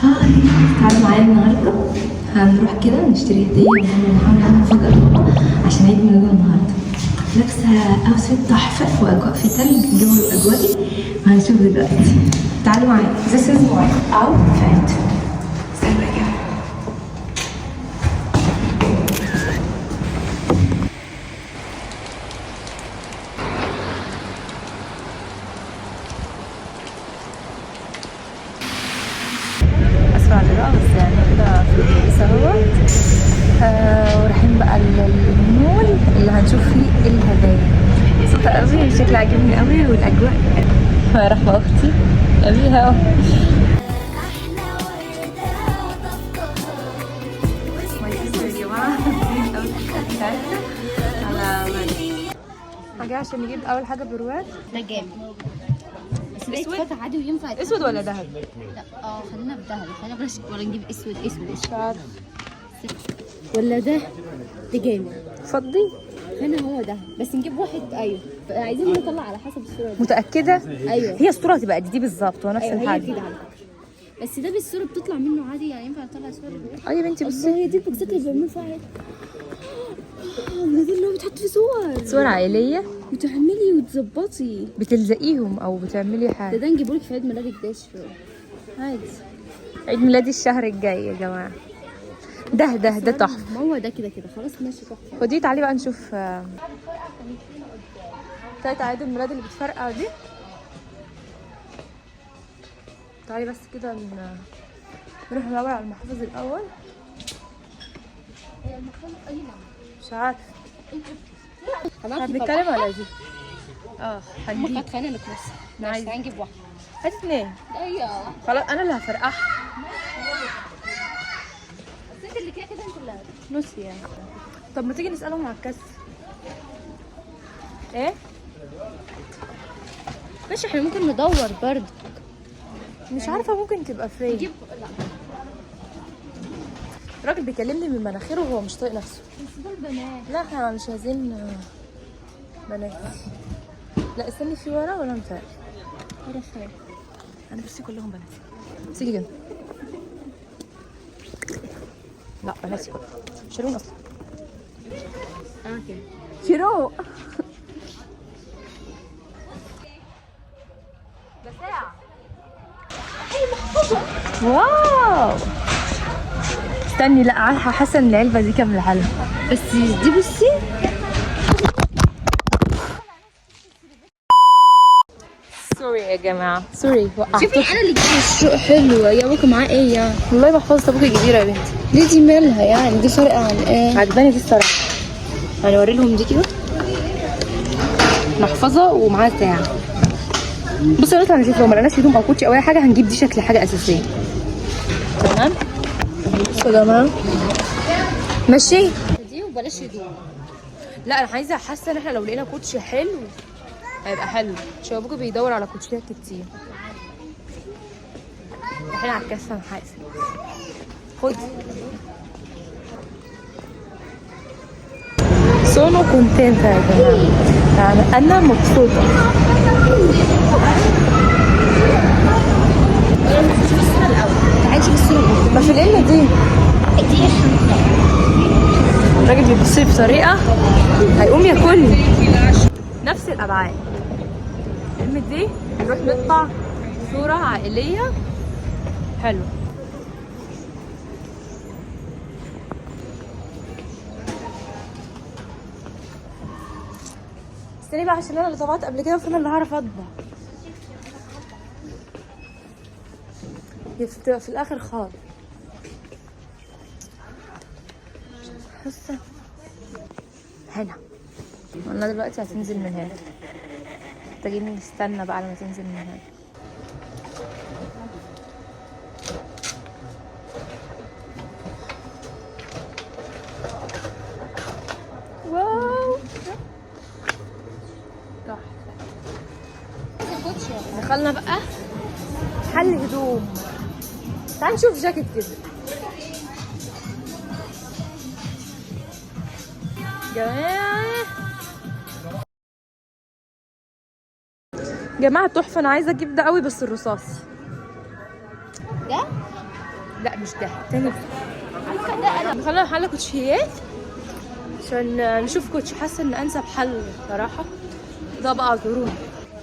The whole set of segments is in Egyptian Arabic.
Hi، تعالوا معايا النهارده هنروح كده نشتري هدية ونحاول نعمل مفاجأة لبابا عشان عيد ميلاده النهارده. لابسة outfit تحفة وأجواء في تلج، جو أجوائي، وهنشوف دلوقتي. تعالوا معايا. This is my outfit. استنى كده. اسفة على الإضاءة بس يعني كده في البيت اهوت. ورايحين بقى المول اللي هنشوف فيه الهدايا. مبسوطة قوي، الشكل عاجبني قوي والأجواء. رحمة أختي أبيها. my sister يا جماعة بتاعتنا على حاجة عشان نجيب أول حاجة برواز. ده جامد بس ده أسود؟ يتفتح عادي وينفع يتفتح. أسود ولا ذهب؟ لا خلينا في ذهبي، خلينا بلاش ولا نجيب اسود اسود مش عارفة. ولا ده جامد. فضي. هنا هو ده بس نجيب واحد. ايوه عايزين نطلع على حسب الصورة دي. متأكدة؟ ايوه. هي الصورة هتبقى دي بالظبط ونفس ايوه هي الحاجة. كده على فكرة، بس ده بالصورة بتطلع منه عادي، يعني ينفع نطلع صور. اه يا بنتي بس بصي، هي دي البوكسات اللي بيعملوا فيها عادي. ده اللي هو بتحط فيه صور، صور عائلية وتعملي وتظبطي. بتلزقيهم او بتعملي ده حاجة. ده نجيبهولك في عيد ميلادك ده عادي. عيد ميلادي الشهر الجاي يا جماعة. ده تحفة. ما هو ده كده كده خلاص ماشي تحفة. خديه تعالي بقى نشوف. بتاعت عيد الميلاد اللي بتفرقع دي. تعالي بس كده نروح ندور على المحافظ الأول. هي المفروض اي نعم. مش عارفة احنا بنتكلم على دي. هنجيب. خلينا نخلص. أنا عايزة. ماشي هنجيب واحدة. هات اتنين. ايوه خلاص انا اللي هفرقعها. بس انت اللي كده كده انت اللي نص يعني. طب ما تيجي نسألهم على الكاس. ايه؟ ماشي احنا ممكن ندور برضه. مش عارفة ممكن تبقى فين. نجيب لا الراجل بيكلمني من مناخيره وهو مش طايق نفسه. بس دول بنات. لا احنا مش عايزين بنات. لا استني، في ورا ولا متهيألي؟ ورا فين؟ انا بصي كلهم بنات. امسكي كده. لا بناتي كلهم مش حلوين اصلا. كده شيرو ده ساعة. واو استني، لا عارفة حاسة ان العلبة دي كاملة حلوة. بس دي بصي sorry يا جماعة، sorry وقعت. شوفي انا اللي جبت الشوق حلوة يا ابوك معاه ايه يعني؟ والله محفظة ابوكي كبيرة يا بنتي. ليه دي مالها يعني؟ دي فرقة عن ايه؟ عجباني دي الصراحة. يعني اوري لهم دي كده محفظة ومعاها ساعة. بصي نطلع نشوف لو ما لقيناش هدوم او كوتشي او اي حاجة هنجيب دي شكل حاجة اساسية. تمام؟ بصوا يا جماعة ماشي. دي وبلاش هدوم. لا انا عايزة، حاسة ان احنا لو لقينا كوتشي حلو هيبقى حلو. عشان ابوكي بيدور على كوتشيات كتير. رايحين على الكاسة انا حاسة. خدي. sono contenta يا جماعة، يعني أنا مبسوطة. شوفي الصورة الأول، تعالي شوفي الصورة الأول. ما في القلة دي. دي ايه الشنطة؟ الراجل بيبص لي بطريقة هيقوم ياكلني. نفس الأبعاد. ام دي نروح نطبع صورة عائلية حلوة. استني بقى عشان انا اللي طبعت قبل كده فانا اللي هعرف اطبع. هي بتبقى في الاخر خالص. حاسه هنا. قلنا دلوقتي هتنزل من هنا، محتاجين نستنى بقى لما تنزل من هنا. واو تحفة. دخلنا بقى محل هدوم. تعال نشوف جاكيت كده. جماعة جماعة تحفة، أنا عايزة أجيب ده قوي بس الرصاص. ده؟ لا مش ده التاني. دخلنا محل كوتشيات عشان نشوف كوتش، حاسه ان انسب حل صراحة ده بقى ضروري.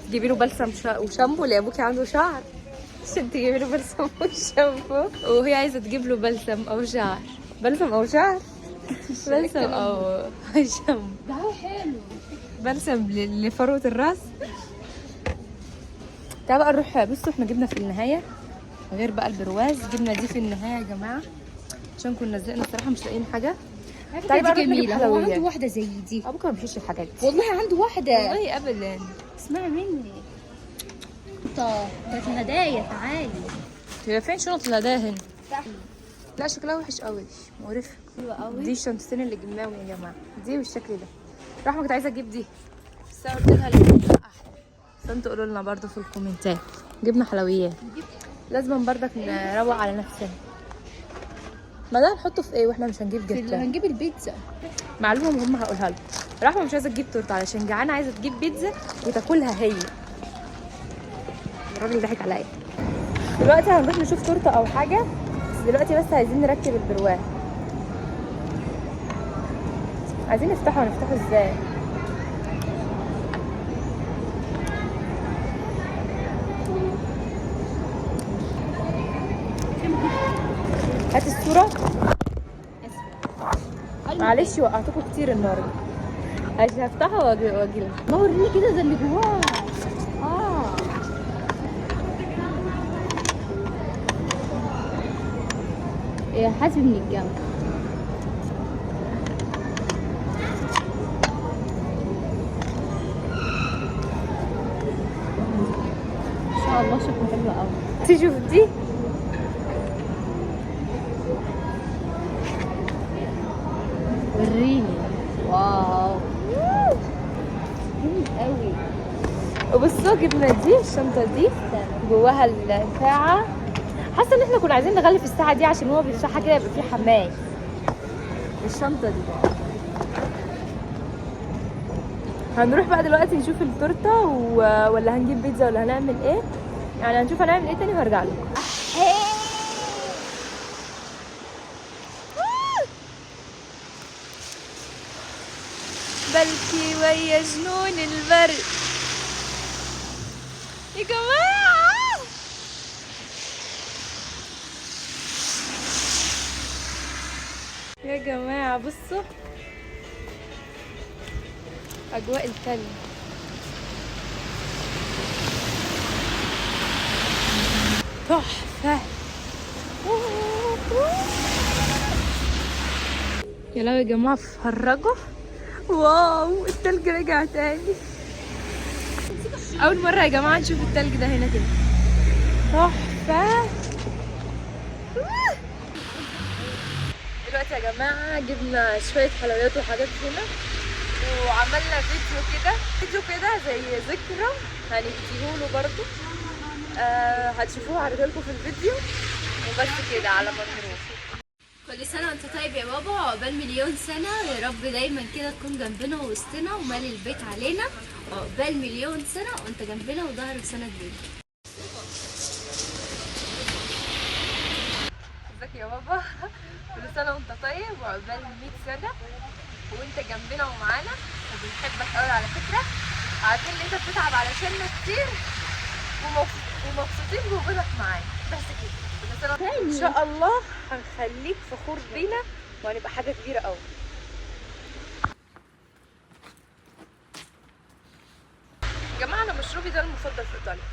تجيبي له بلسم وشامبو لابوكي عنده شعر، عشان تجيبي له بلسم وشامبو، وهي عايزه تجيب له بلسم او شعر، بلسم او شعر، بلسم او شامبو. ده حلو. بلسم لفروه الراس. تعال بقى نروح. بصوا احنا جبنا في النهاية غير بقى البرواز، جبنا دي في النهاية يا جماعة عشان كنا زهقنا الصراحة مش لاقيين حاجة. تعالي بقى دي نروح نجيب جميلة. هو عنده حلويات. واحدة زي دي. ابوك ما بيشيلش الحاجات دي والله عنده واحدة. والله ابدا. اسمعي مني. طب بتاعت الهدايا تعالي. هي فين شنط الهدايا هنا؟ لا شكلها وحش قوي، مقرفة. حلوة قوي. دي الشنطتين اللي جبناهم يا جماعة، دي والشكل ده. رحمه كنت عايزه اجيب دي بس انا قلت لها لا احلى، فانتوا قولوا لنا برضو في الكومنتات. جبنا حلويات، لازم برضك نروق على نفسنا. ما ده هنحطه في ايه واحنا مش هنجيب جبنه؟ هنجيب البيتزا. معلومة مهمة هقولها لكم، رحمه مش عايزه تجيب تورته علشان جعانة، عايزه تجيب بيتزا وتاكلها هي. الراجل ضحك عليا. دلوقتي هنروح نشوف تورته او حاجة، بس دلوقتي بس عايزين نركب البرواز. عايزين نفتحه، نفتحه ازاي؟ هات الصورة. معلش وقعتكم كتير النهارده. عايزة هفتحها واجي لها. ما وريني كده ده اللي جواه. إيه، حاسب من الجنب. ان شاء الله شكله حلو قوي. تشوف دي؟ وريني. واو جميل قوي. وبصوا جبنا دي الشنطة دي جواها الساعة. حاسة ان احنا كنا عايزين نغلف الساعة دي عشان هو بيفتحها كده يبقى فيه حماية. الشنطة دي هنروح بقى دلوقتي نشوف التورتة ولا هنجيب بيتزا ولا هنعمل ايه، يعني هنشوف هنعمل ايه تاني وهرجع لكم. بلكي ويا جنون البرد يا جماعة. يا جماعة بصوا أجواء التلج. تحفة. يا لهوي يا جماعة اتفرجوا، واو التلج رجع تاني. أول مرة يا جماعة نشوف التلج ده هنا كده، تحفة. دلوقتي يا جماعة جبنا شوية حلويات وحاجات هنا، وعملنا فيديو كده، فيديو كده زي ذكرى هنديهوله برضو، هتشوفوه هوريهولكوا في الفيديو. وبس كده على ما نروح. كل سنة وانت طيب يا بابا، عقبال مليون سنة يا رب، دايما كده تكون جنبنا ووسطنا ومالي البيت علينا. عقبال مليون سنة وانت جنبنا وظهر وسند لينا. ازيك يا بابا؟ كل سنة وانت طيب وعقبال 100 سنة وانت جنبنا ومعانا، وبنحبك قوي على فكرة. عارفين ان انت بتتعب علشاننا كتير، ومبسوطين بوجودك معانا. بس كده، كل سنة ان شاء الله هنخليك فخور بينا وهنبقى حاجة كبيرة قوي. يا جماعة انا مشروبي ده المفضل في ايطاليا.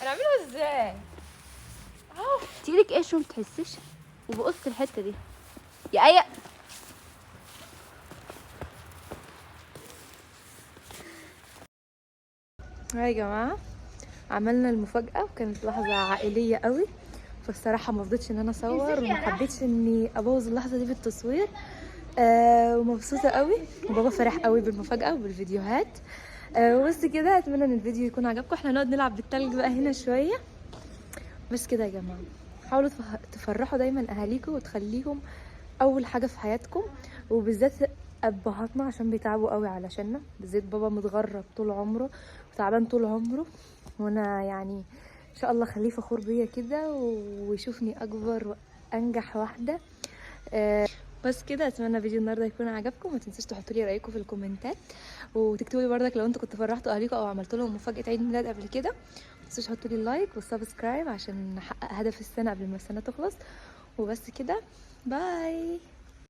انا اعمله ازاي؟ تيجيلك ايه شو ما بتحسش؟ وبقص الحتة دي يا ايه. يا جماعة عملنا المفاجاة وكانت لحظة عائلية قوي، فالصراحه ما رضيتش ان انا اصور وما حبيتش اني ابوظ اللحظة دي بالتصوير. ومبسوطة قوي، وبابا فرح قوي بالمفاجاه وبالفيديوهات. وبس كده، اتمنى ان الفيديو يكون عجبكم. احنا هنقعد نلعب بالتلج بقى هنا شوية. بس كده يا جماعة، حاولوا تفرحوا دايما اهاليكم وتخليهم اول حاجة في حياتكم، وبالذات ابهاتنا عشان بيتعبوا قوي علشاننا، بالذات بابا متغرب طول عمره وتعبان طول عمره، وانا يعني ان شاء الله خليه فخور بيا كده ويشوفني اكبر وانجح واحدة. بس كده، اتمنى فيديو النهارده يكون عجبكم. ما تنسوش تحطوا لي رايكم في الكومنتات، وتكتبوا لي برضك لو انتوا كنتوا فرحتوا اهاليكم او عملتوا لهم مفاجاة عيد ميلاد قبل كده. ما تنسوش تحطوا لي like وال subscribe عشان نحقق هدف السنة قبل ما السنة تخلص. وبس كده، bye.